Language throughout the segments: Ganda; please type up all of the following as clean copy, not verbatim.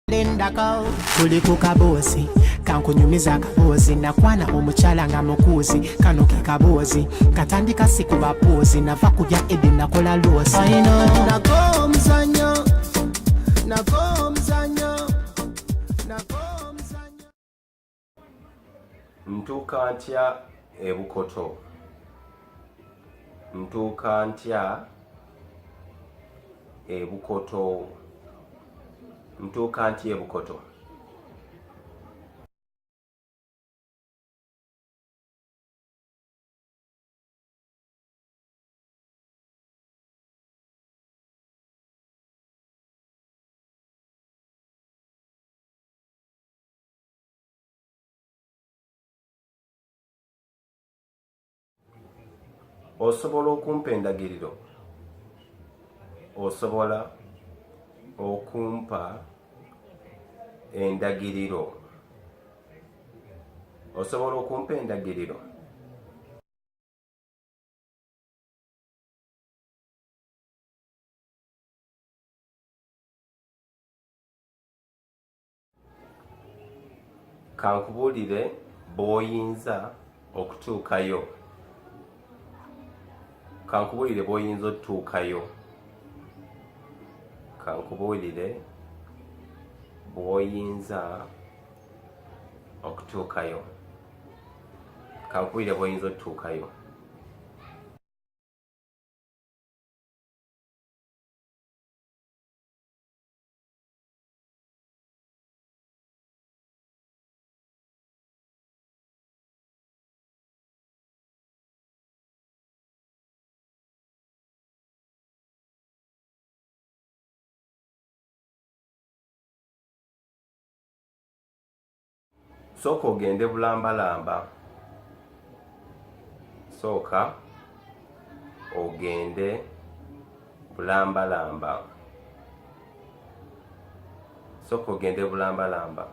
Lindako tuli ku kaboozi, kankunyumiza akaboozi. Nakwana omukyala nga mukuuzi, kano ke kaboozi katandika si ku bapuuzi. Nava kulya edi, nakola loosi. Nako omuzanyo, nako omuzanyo, nako omuzanyo. Ntuuka ntya e Bukoto? Ntuuka ntya e Bukoto? Ntuuka ntya e Bukoto? Osobola okumpa endagiriro? Osobola okumpa endagiriro? Osobola okumpa endagiriro? Kankubuulire bw'oyinza okutuukayo. Kankubuulire bw'oyinza otutuukayo. Kankubuulire bw'oyinza okutuukayo. Kankubuulire bw'oyinza otutuukayo. Sooka ogende bulambalamba. Sooka ogende bulambalamba. Sooka ogende bulambalamba.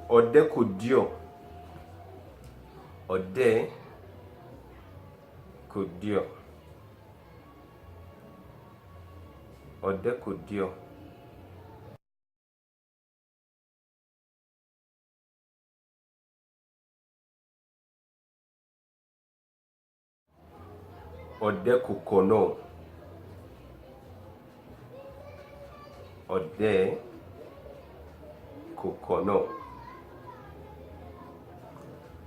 Odde ku ddyo. Odde ku ddyo. Odde ku ddyo. Odde ku kkono. Odde ku kkono.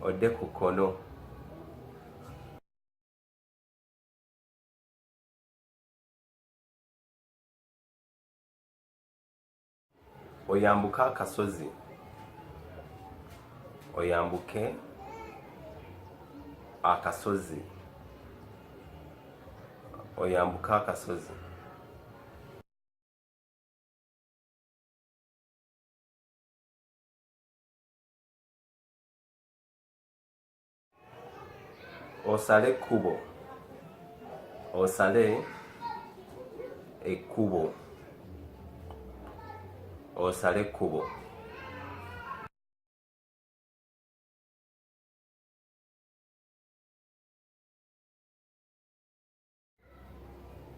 Odde ku kkono. Oyambuke akasozi. Oyambuke akasozi. Oyambuke akasozi. Osale ekkubo. Osale ekkubo. Osale ekkubo.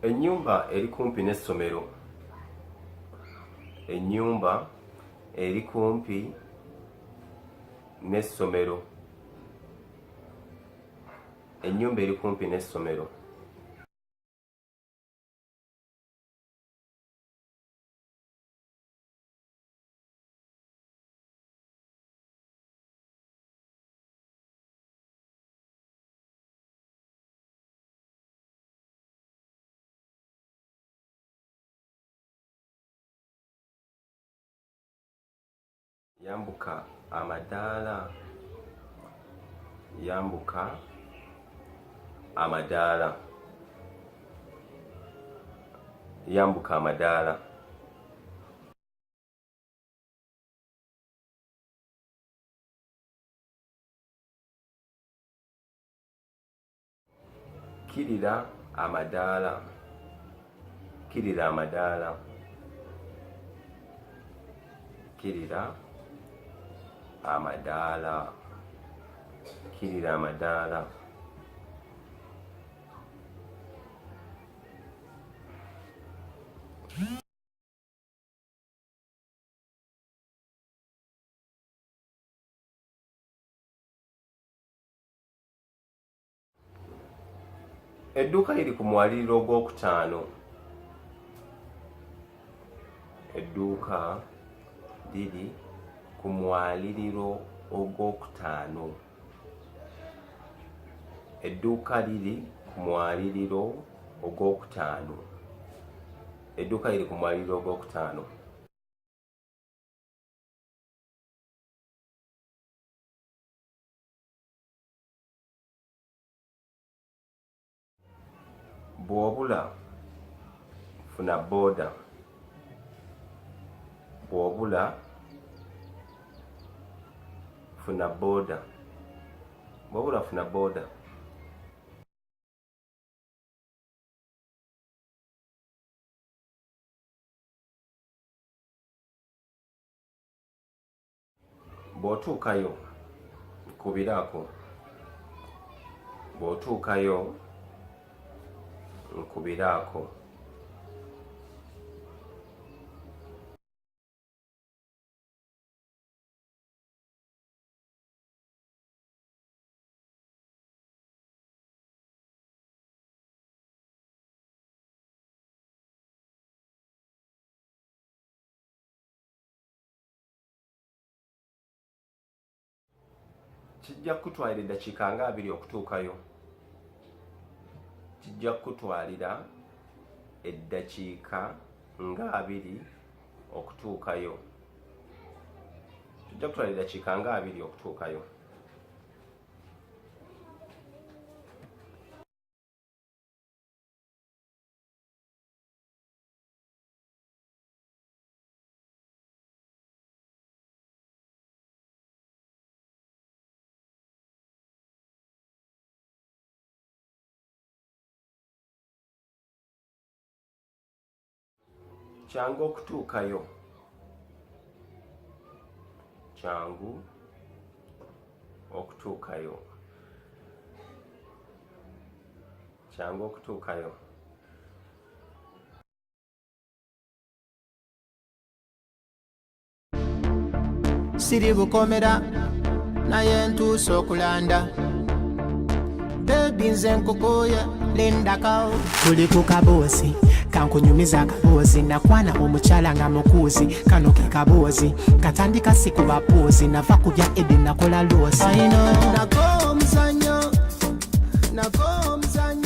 Ennyumba eri kumpi n'essomero. Ennyumba eri kumpi n'essomero. Ennyumba eri kumpi n'essomero. Yambuka amadaala. Yambuka amadaala. Yambuka amadaala. Kkirira amadaala. Kkirira amadaala. Kkirira amadaala. Kkirira amadaala. Edduuka liri ku mwaliriro ogwokutaano. Edduuka liri ku mwaliriro ogwokutaano. Edduuka liri ku mwaliriro ogwokutaano. Edduuka liri ku mwaliriro ogwokutaano. Bw'obula funa bbooda. Bw'obula funa bbooda. Bw'obula funa bbooda. Bw'otuukayo nkubiraako. Bw'otuukayo nkubiraako. Kijja kukutwalira eddakiika nga 20 okutuukayo. Kijja kukutwalira eddakiika nga 20 okutuukayo. Kijja kukutwalira eddakiika nga 20 okutuukayo. Kyangu okutuukayo. Kyangu okutuukayo. Kyangu okutuukayo. Siri bukomera naye ntuuse okulanda. Baby nze nkukuye lindako. Tuli ku kaboozi kankunyumiza akaboozi nakwana omukyala nga mukuuzi kano ke kaboozi katandika si ku bapuuzi nava kulya edi nakola loosi. I know. Nako omuzannyo, nako omuzannyo.